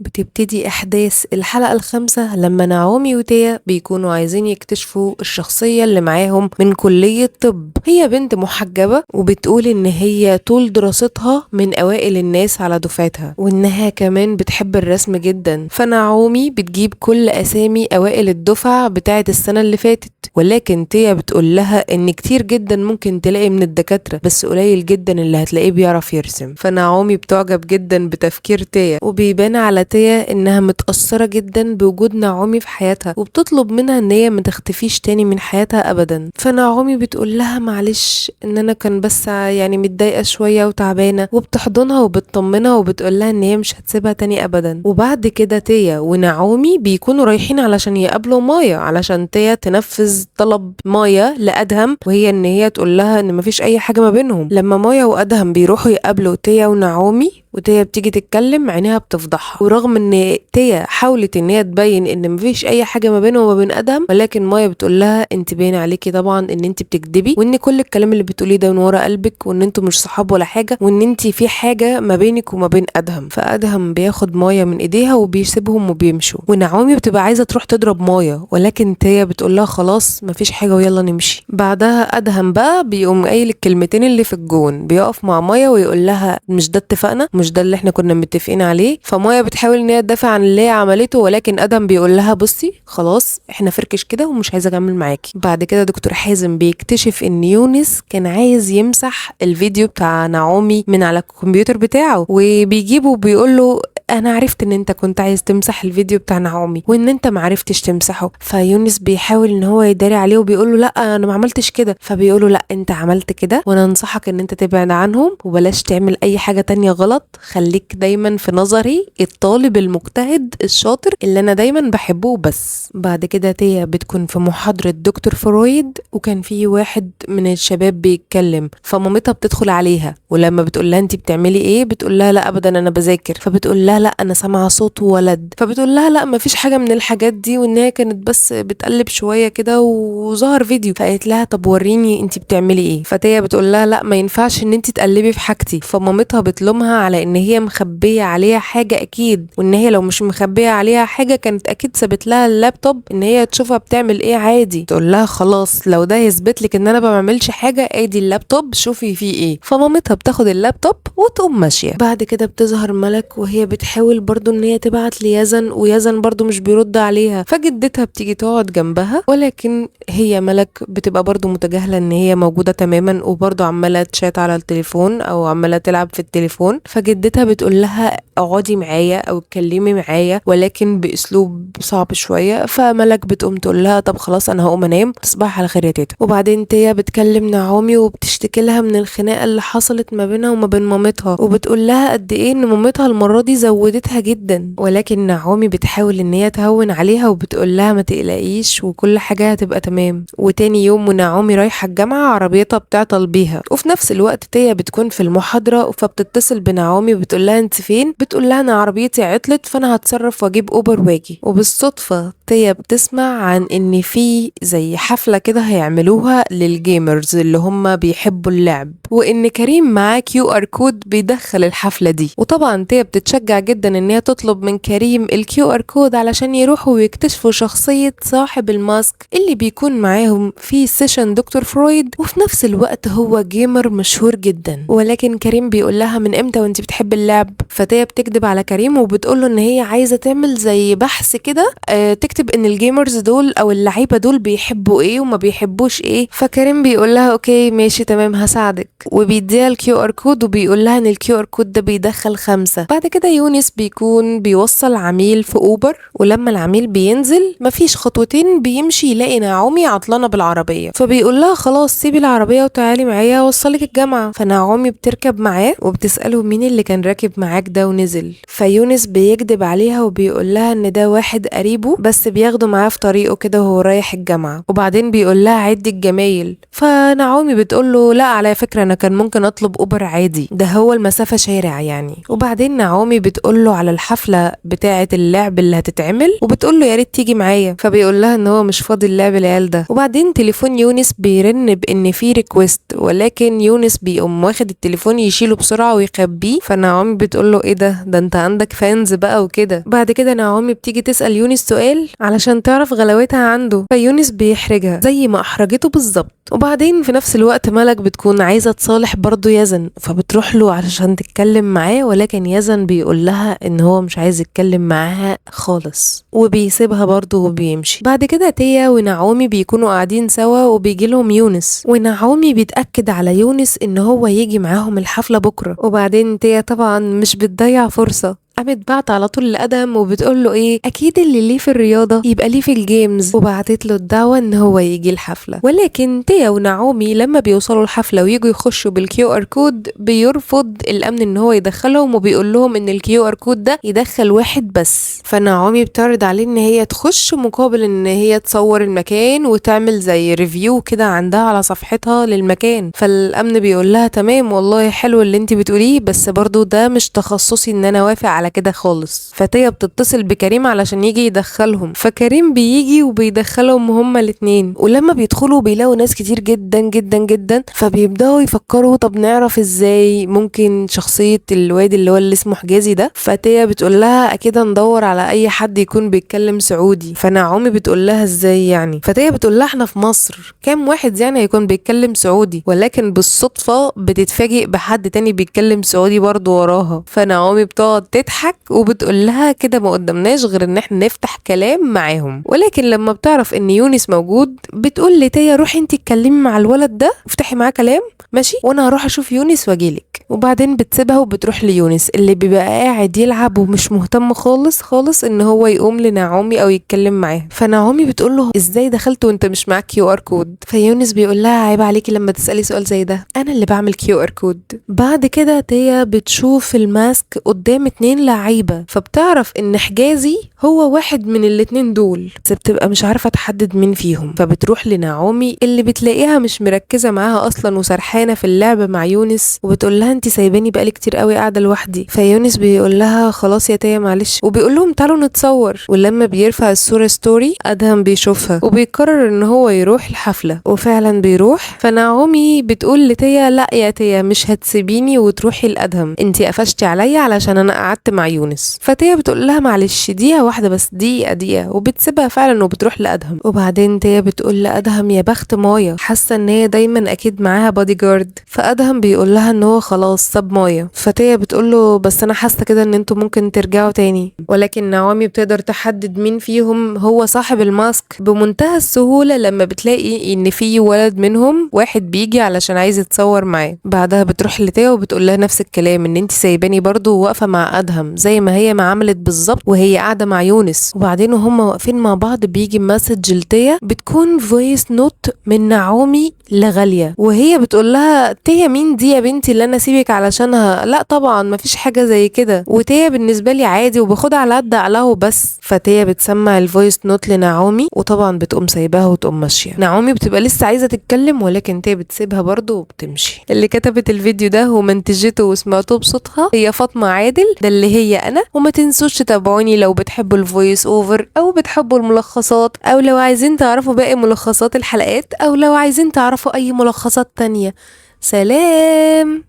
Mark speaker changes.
Speaker 1: بتبتدي أحداث الحلقة الخامسة لما نعومي وتيا بيكونوا عايزين يكتشفوا الشخصية اللي معاهم من كلية طب. هي بنت محجبة وبتقول إن هي طول دراستها من أوائل الناس على دفعتها، وإنها كمان بتحب الرسم جدا. فنعومي بتجيب كل أسامي أوائل الدفعة بتاعة السنة اللي فاتت، ولكن تيا بتقول لها إن كتير جدا ممكن تلاقي من الدكاترة، بس قليل جدا اللي هتلاقيه بيعرف يرسم. فنعومي بتعجب جدا بتفكير تيا، وبيبان على تيا إنها متأثرة جدا بوجود نعومي في حياتها، وبتطلب منها إن هي ما تختفيش تاني من حياتها أبدا. فنعومي بتقول لها معلش إن أنا كان بس يعني متضايقة شوية وتعبانة، وبتحضنها وبتطمنها وبتقول لها إن هي مش هتسيبها تاني أبدا. وبعد كده تيا ونعومي بيكونوا رايحين علشان يقابلوا مايا، علشان تيا تنفذ طلب مايا لأدهم، وهي إن هي تقول لها إن مفيش أي حاجة ما بينهم. لما مايا وأدهم بيروحوا يقابلوا تيا ونعومي، وتيا بتيجي تتكلم عينيها بتفضحها، ورغم ان تيا حاولت ان هي تبين ان مفيش اي حاجة ما بينه وما بين ادهم، ولكن مايا بتقول لها انت باين عليكي طبعا ان انت بتكدبي، وان كل الكلام اللي بتقوليه ده من ورا قلبك، وان انتوا مش صحاب ولا حاجة، وان انت في حاجة ما بينك وما بين ادهم. فادهم بياخد مايا من ايديها وبيسيبهم وبيمشوا، ونعومي بتبقى عايزه تروح تضرب مايا، ولكن تيا بتقول لها خلاص مفيش حاجة ويلا نمشي. بعدها ادهم بقى بيقوم قايل الكلمتين اللي في الجون، بيقف مع مايا ويقول لها مش ده اتفقنا، مش ده اللي احنا كنا متفقين عليه. فمايا بتحاول ان هي تدافع عن اللي هي عملته، ولكن ادم بيقول لها بصي خلاص احنا فركش كده ومش عايزه اكمل معاكي. بعد كده دكتور حازم بيكتشف ان يونس كان عايز يمسح الفيديو بتاع نعومي من على الكمبيوتر بتاعه، وبيجيبه وبيقول له انا عرفت ان انت كنت عايز تمسح الفيديو بتاع نعومي وان انت ما عرفتش تمسحه. فيونس بيحاول ان هو يداري عليه وبيقول له لا انا ما عملتش كده، فبيقول له لا انت عملت كده، وانا انصحك ان انت تبعد عنهم وبلاش تعمل اي حاجة تانية غلط، خليك دايما في نظري الطالب المجتهد الشاطر اللي انا دايما بحبه بس. بعد كده تيا بتكون في محاضرة دكتور فرويد، وكان في واحد من الشباب بيتكلم، فمامتها بتدخل عليها، ولما بتقول لها انت بتعملي ايه بتقول لها لا ابدا انا بذاكر، فبتقول لها لا انا سامعه صوت ولد، فبتقول لها لا مفيش حاجة من الحاجات دي، وان هي كانت بس بتقلب شوية كده وظهر فيديو. فقالت لها طب وريني انت بتعملي ايه، فتيا بتقول لها لا ما ينفعش ان انت تقلبي في حاجتي. فمامتها بتلومها على ان هي مخبيه عليها حاجة اكيد، وان هي لو مش مخبيه عليها حاجة كانت اكيد سابت لها اللابتوب ان هي تشوفها بتعمل ايه عادي. تقول لها خلاص لو ده يثبت لك ان انا ما بعملش حاجة ادي اللابتوب شوفي فيه ايه. فمامتها بتاخد اللابتوب وتقوم ماشية. بعد كده بتظهر ملك وهي بتحاول برضو ان هي تبعت ليزن، ويزن برضو مش بيرد عليها، فجدتها بتيجي تقعد جنبها، ولكن هي ملك بتبقى برضو متجاهلة ان هي موجودة تماما، وبرضو عمالة تشات على التليفون او عمالة تلعب في التليفون. فجدتها بتقول لها اقعدي معايا او اتكلمي معايا، ولكن باسلوب صعب شوية. فملك بتقوم تقول لها طب خلاص انا هقوم انام، تصبح على خير يا تيتا. وبعدين تيا بتكلم نعومي وبتشتكي لها من الخناقة اللي حصلت ما بينها وما بين مامتها، وبتقول لها قد ايه ان مامتها المرة دي زودتها جدا، ولكن نعومي بتحاول ان هي تهون عليها وبتقول لها ما تقلقيش وكل حاجة هتبقى تمام. وتاني يوم ونعومي رايحة الجامعة عربيتها بتعطل بيها، وفي نفس الوقت تيا بتكون في المحاضرة، فبتتصل بنعومي وبتقول لها انت فين، بتقول لها انا عربيتي عطلت فانا هتصرف واجيب اوبر واجي. وبالصدفه تيا بتسمع عن ان في زي حفلة كده هيعملوها لل gamers اللي هم بيحبوا اللعب، وان كريم معاه QR code بيدخل الحفلة دي. وطبعا تيا بتتشجع جدا ان هي تطلب من كريم ال QR code علشان يروحوا ويكتشفوا شخصية صاحب ال mask اللي بيكون معاهم في session دكتور فرويد، وفي نفس الوقت هو gamer مشهور جدا. ولكن كريم بيقول لها من امتى وانت بتحب اللعب؟ فتيا بتكذب على كريم وبتقول له ان هي عايزه تعمل زي بحث كده، تكتب ان ال gamers دول او اللعيبة دول بيحبوا ايه وما بيحبوش ايه. فكريم بيقول لها okay ماشي تمام هساعدك، وبيديها ال QR code وبيقول لها ان ال QR code ده بيدخل 5. بعد كده يونس بيكون بيوصل عميل في اوبر، ولما العميل بينزل مفيش خطوتين بيمشي يلاقي نعومي عطلانه بالعربية، فبيقول لها خلاص سيبي العربية وتعالي معايا اوصلك الجامعة. فنعومي بتركب معاه وبتساله مين اللي كان راكب معاك ده ونزل. فيونس بيكذب عليها وبيقول لها ان ده واحد قريبه، بس بس بياخده معاه في طريقه كده وهو رايح الجامعة. وبعدين بيقول لها عدي الجمايل، فنعومي بتقول له لا على فكرة انا كان ممكن اطلب اوبر عادي، ده هو المسافة شارع يعني. وبعدين نعومي بتقول له على الحفلة بتاعة اللعب اللي هتتعمل، وبتقول له يا ريت تيجي معايا، فبيقول لها ان هو مش فاضي اللعب العيال ده. وبعدين تليفون يونس بيرن بان في request، ولكن يونس بيقوم واخد التليفون يشيله بسرعة ويخبيه. فنعومي بتقول له ايه ده، ده انت عندك fans بقى وكده. بعد كده نعومي بتيجي تسأل يونس سؤال علشان تعرف غلاوتها عنده، فيونس بيحرجها زي ما احرجته بالظبط. وبعدين في نفس الوقت ملك بتكون عايزة تصالح برضو يزن، فبتروح له علشان تتكلم معاه، ولكن يزن بيقول لها ان هو مش عايز يتكلم معاها خالص، وبيسيبها برضو وبيمشي. بعد كده تيا ونعومي بيكونوا قاعدين سوا، وبيجي لهم يونس، ونعومي بيتأكد على يونس ان هو يجي معاهم الحفلة بكرة. وبعدين تيا طبعا مش بتضيع فرصة، قامت بعت على طول لأدهم وبتقول له ايه، اكيد اللي ليه في الرياضة يبقى ليه في ال games، وبعتت له الدعوة ان هو يجي الحفلة. ولكن تيا ونعومي لما بيوصلوا الحفلة ويجوا يخشوا بال QR code، بيرفض الامن ان هو يدخلهم، وبيقول لهم ان ال QR code ده يدخل واحد بس. فنعومي بتعرض عليه ان هي تخش مقابل ان هي تصور المكان وتعمل زي review كده عندها على صفحتها للمكان. فالامن بيقول لها تمام والله حلو اللي انت بتقوليه، بس برضو ده مش تخصصي ان انا وافق على كده خالص. فتيا بتتصل بكريم علشان يجي يدخلهم، فكريم بيجي وبيدخلهم هما الاتنين. ولما بيدخلوا بيلاقوا ناس كتير جدا جدا جدا، فبيبداوا يفكروا طب نعرف ازاي ممكن شخصية الواد اللي هو اللي اسمه حجازي ده. فتيا بتقول لها اكيد هندور على اي حد يكون بيتكلم سعودي. فنعومي بتقول لها ازاي يعني؟ فتيا بتقول لها احنا في مصر، كام واحد يعني هيكون بيتكلم سعودي؟ ولكن بالصدفة بتتفاجئ بحد تاني بيتكلم سعودي برضو وراها. فنعومي بتقعد تضحك وبتقول لها كده ما قدامناش غير ان احنا نفتح كلام معاهم. ولكن لما بتعرف ان يونس موجود بتقول لتيا روحي انت اتكلمي مع الولد ده وافتحي معاه كلام ماشي، وانا هروح اشوف يونس واجيلك. وبعدين بتسيبها وبتروح ليونس اللي بيبقى قاعد يلعب ومش مهتم خالص خالص ان هو يقوم لنعومي او يتكلم معاها. فنعومي بتقول له ازاي دخلت وانت مش معاك QR code؟ فيونس بيقول لها عيب عليكي لما تسالي سؤال زي ده، انا اللي بعمل QR code. بعد كده تيا بتشوف ال mask قدام اتنين لعيبة، فبتعرف ان حجازي هو واحد من الاتنين دول، بس بتبقى مش عارفه تحدد مين فيهم. فبتروح لنعومي اللي بتلاقيها مش مركزه معاها اصلا وسرحانه في اللعب مع يونس، وبتقول لها انت سايباني بقالي كتير قوي قاعدة لوحدي. فيونس بيقول لها خلاص يا تيا معلش، وبيقول لهم تعالوا نتصور. ولما بيرفع الصورة story ادهم بيشوفها وبيقرر ان هو يروح الحفلة، وفعلا بيروح. فنعومي بتقول لتيا لا يا تيا مش هتسيبيني وتروحي لادهم، انت قفشتي عليا علشان انا قعدت مع يونس. فتيا بتقول لها معلش دقيقة واحدة بس، دقيقة دقيقة، وبتسيبها فعلا وبتروح لادهم. وبعدين تيا بتقول لادهم يا بخت مايا، حاسه ان هي دايما اكيد معاها بادي جارد. فادهم بيقول لها ان هو خلاص ساب مايا. فتيا بتقول له بس انا حاسه كده ان انتوا ممكن ترجعوا تاني. ولكن نعومي بتقدر تحدد مين فيهم هو صاحب ال mask بمنتهى السهولة لما بتلاقي ان في ولد منهم واحد بيجي علشان عايز يتصور معاه. بعدها بتروح لتيا وبتقول لها نفس الكلام، ان انت سايباني برضو وواقفه مع ادهم زي ما هي ما عملت بالظبط وهي قاعدة مع يونس. وبعدين وهما واقفين مع بعض بيجي message لتيا بتكون voice note من نعومي لغاليه، وهي بتقول لها تيا مين دي يا بنتي اللي انا سيبك علشانها؟ لا طبعا مفيش حاجة زي كده، وتيا بالنسبة لي عادي وباخدها على قد عقلها وبس. فتيا بتسمع ال voice note لنعومي وطبعا بتقوم سايباها وتقوم ماشية. نعومي بتبقى لسه عايزه تتكلم ولكن تيا بتسيبها برضو وبتمشي. اللي كتبت الفيديو ده ومنتجته وسمعته بصوتها هي فاطمة عادل، ده اللي هي انا. وما تنسوش تتابعوني لو بتحبوا ال voice over او بتحبوا الملخصات، او لو عايزين تعرفوا باقي ملخصات الحلقات، او لو عايزين تعرفوا اي ملخصات تانية. سلام.